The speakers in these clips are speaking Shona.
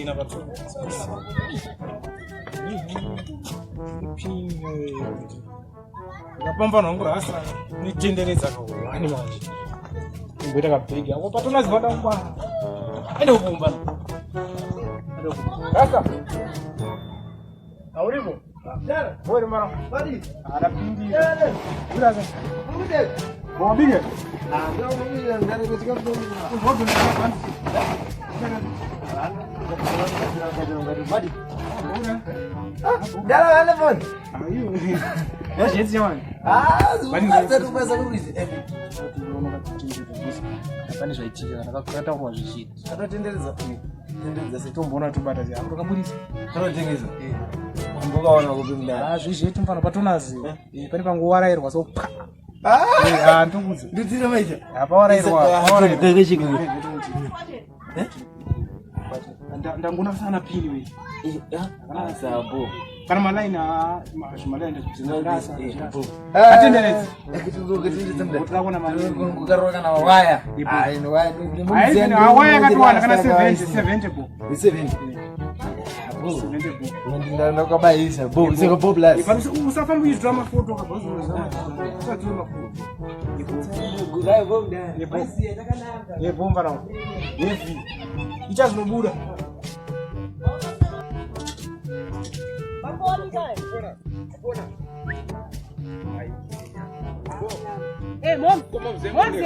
Pachena patsoro. Ndakapamba wangu rasa nitenderedza kahwani manje. Kumboita kabhegi ako patonaziva dangwa. Ende kupumba. Rasa. Auripo? Dara. Bora mara. Badi. Arapindi. Uraza. Uride. Mwambie. Ah, ndio mwambie ndani katika mdomo. Dara vane phone. Pane zvaitika kana kakataurwa zvichiti Katotenderedza. Tenderedza se. tomboona tobata zia tokaburitsa Kanotengesa. Mbokaona kupi mudara. Ah, zvezve tumfana patonazi pane pangowarairwa so pa Ah, Ah, ndokudza nditsira maita. apawarairwa Ah, ndangona sana pini we Ah, sabo. kana malaini zvimalaini Bo. Atenderedza. Kutenderedza mudara. Tirakuona mari. Kukarwa kana waya. Ah, ino waya. Waya yakatiwana kana 70 70 bo 70. 70 bo Ndakabayisa. Bo, seka bo plus. Usafamba uchitora mafoto kabva mafoto yebhomba nawo yevi ichazinobuda Hey, mom. Mom.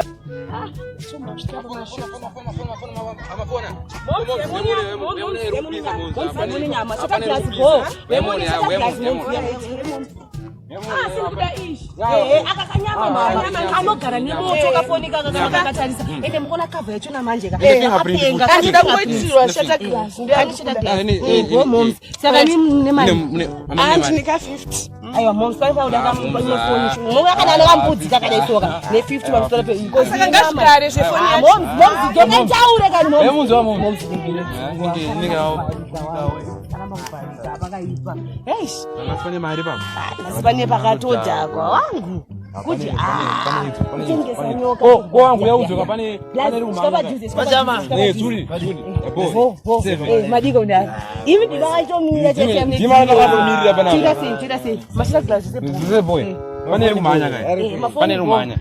Akakanyama mama anogara nemoto kafonika kakatarisa ende mukuona kavha yachona manje Andida kuitirwa shata glass. moms saka nemari Andinika 50. aiwa moms paifa uda kambudzi kakadai soka ne50 pamusoro Saka ngazvigare zvefoni yacho. peikotaure kani asi pane pakatodhakwa wangu kuti kutengesa nyoka madiko ndaro imi ndivakatomira sei mashita pane rumhanya kai pane rumhanya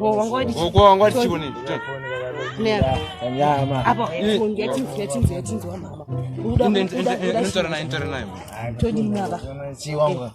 wangwati chiko Nyama. apo yatinzwa mama inotora nayo inotora nayo todinava Chiwangu.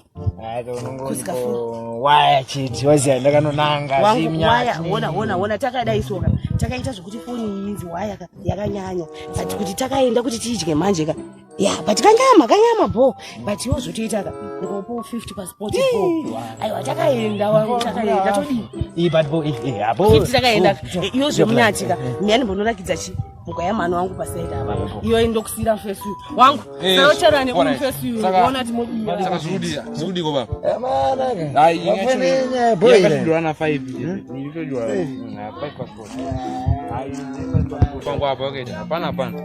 Waya chiti waziya ndakanonanga wangu waya wona wona wona takadai soka takaita zvokuti foni iyi waya yakanyanya but kuti takaenda kuti tidye manje ka ya but kanyama kanyama bo but iwo zvotoita ka ndikopo 50 passport bo aiwa takaenda wangu takaenda todii But bo eh abo. 50 takaenda iyo zvemunyati ka ndiyani mbonorakidza chi mugwaya mano wangu pasaidi apa iyo indokusira mfesi uyu wangu sauchara neumfesi uyu ona ti modii saka zvirikudiko baba Amana. Wafune boy. yakatidurana 5 ilitodura 5 passport pangu apa wakaita hapana hapana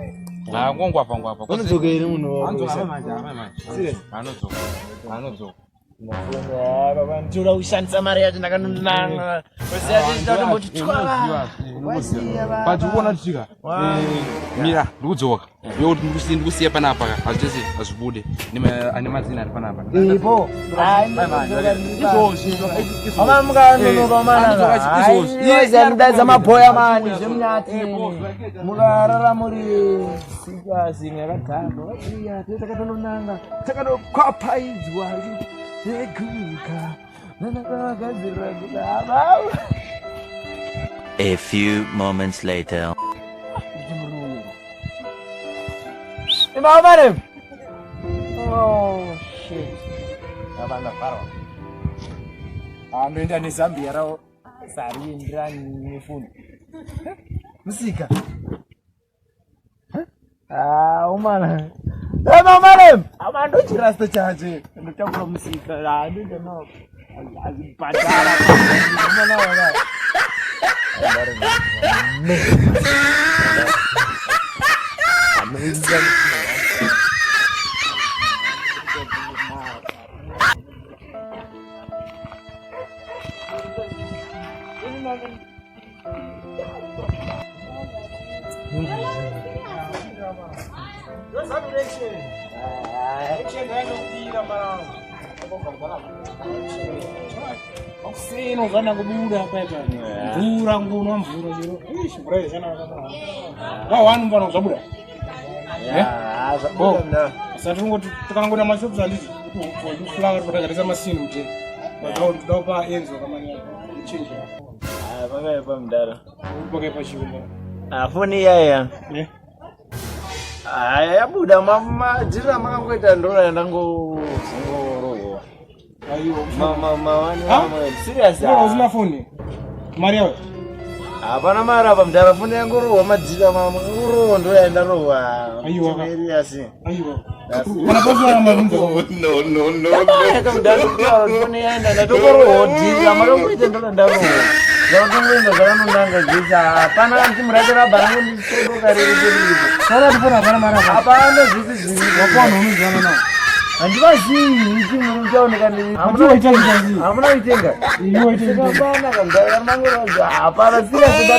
ngongwa pangu apa Unodzoka here munhu wako? anodzoka manje manje anodzoka anodzoka Baba ndinoda kushandisa mari yacho ndakanonanga. Waziya ndinoda twava. But ukuona tichika mira ndikudzoka yokuti ndikusiya panapa ka hazvitese hazvibude ane mazina ari panapa Ipo. Mama mukanonoka mana. Waziya ndaidza mabhoya mani zvemunyati. Mukarara muri sikasi yakadhakwa. Waziya takatononanga. Takanokwapaidzwa. Tekuka. Nanakagadzirira kudava. A few moments later. Imamare. Oh shit. Abana farwa. Andoenda neZambia rawo sarienderani nefoni. Musika. Ah, umana. Eh, mamare. Ama ndochirasta chache. Ndotakura musika. Ah, ndoenda nawo. Azibhadhara. Umana wana. Makuseni uzana kubuda apa apa. Mvura ngunwa mvura chero. Ish mvura yezana wakadaro. Wa wanu mbona zvabuda. Ya, zvabuda mna. Sasa tingoti tikangoda mashops handiti kuti flower patagarisa masini mute. But ndoda kupa Enzo kamani change. Ah, pakaipa mdara. Pakaipa chikumba. Ah, foni iya iya. Eh. Ah, yabuda madhiri amakangoita ndora yandangozongorohwa. Aiwa. Ma ma ma wani Ha? serious. Mbona usina foni? Mari yawe. Hapana mari apa mdara foni yangorohwa madhiri amakangorohwa ndo yandarohwa. Aiwa. Serious. Aiwa. Kana pasina mabvunzo. No, no, no, Yaka mdara kutaura kuti foni yaenda ndatongorohwa dhiri amakangoita ndora ndarohwa. Zvakatongoenda zvakanonanga zvese hapana timu rake rabva rangondisodoka riri riripo. Sasa tifona hapana mari apa. Hapana zvese zviripo. Wakuwa unoziana nao. Handivazivi timu richaoneka ndiri. Hamuna kuitenga. Hamuna kuitenga. Iwe itenga. Hapana kamdara mangorohwa hapana serious.